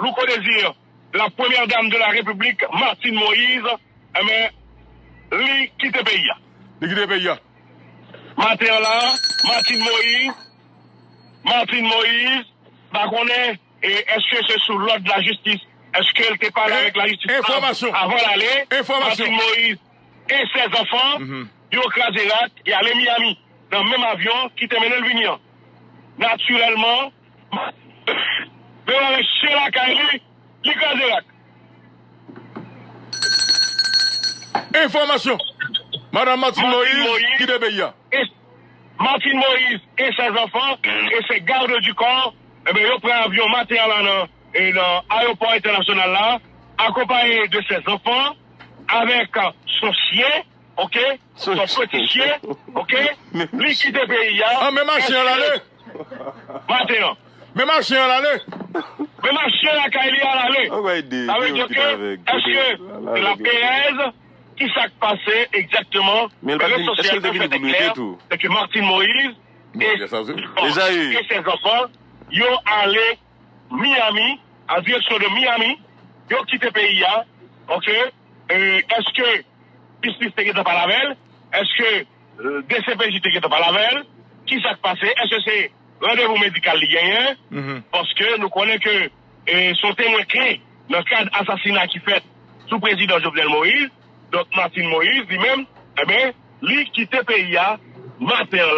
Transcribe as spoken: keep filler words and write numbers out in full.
Louko Désir, la première dame de la République, Martine Moïse, enben, li kite peyi a. Li kite peyi a. Maten an la, Martine Moïse, Martine Moïse, pa konnen, e, èske se sou lòd lajistis, èske l te pale avèk lajistis av-, avan l ale? Martine Moïse e sèz anfan, yo kraze rak, y ale Miami, nan menm avyon ki te mennen l vini an. Natirèlman, menm avèk chen lakay li, li kraze rak. Enfòmasyon. Madan Martine Moïse kite peyi a. E Martine Moïse e sèz anfan e se garde du corps, enben, yo pran avyon maten an la nan, e nan ayewopò entènasyonal la, akonpaye de sèz anfan, avèk son chyen, ok, son peti chyen, ok, li kite peyi a. An, men machin an l ale. Maten an. Men machin an l ale. Men machin lakay li a l ale. Sa vle di ke, èske se la perèz? Ki sa k pase egzakteman? Men rezo sosyal yo fè klè, se ke Martine Moïse e, e sèz anfan, yo ale Miami, an direksyon de Miami, yo kite peyi a, ok? E, èske jistis te gentan pale avè l? Èske, e, D C P J te gentan pale avè l? Ki sa k pase? Èske se randevou medikal li genyen? Paske nou konnen ke, e, se yon temwen kle nan kad asasina ki fèt sou prezidan Jovenel Moïse. Donk, Martine Moïse, li menm, enben, li kite peyi a maten an la.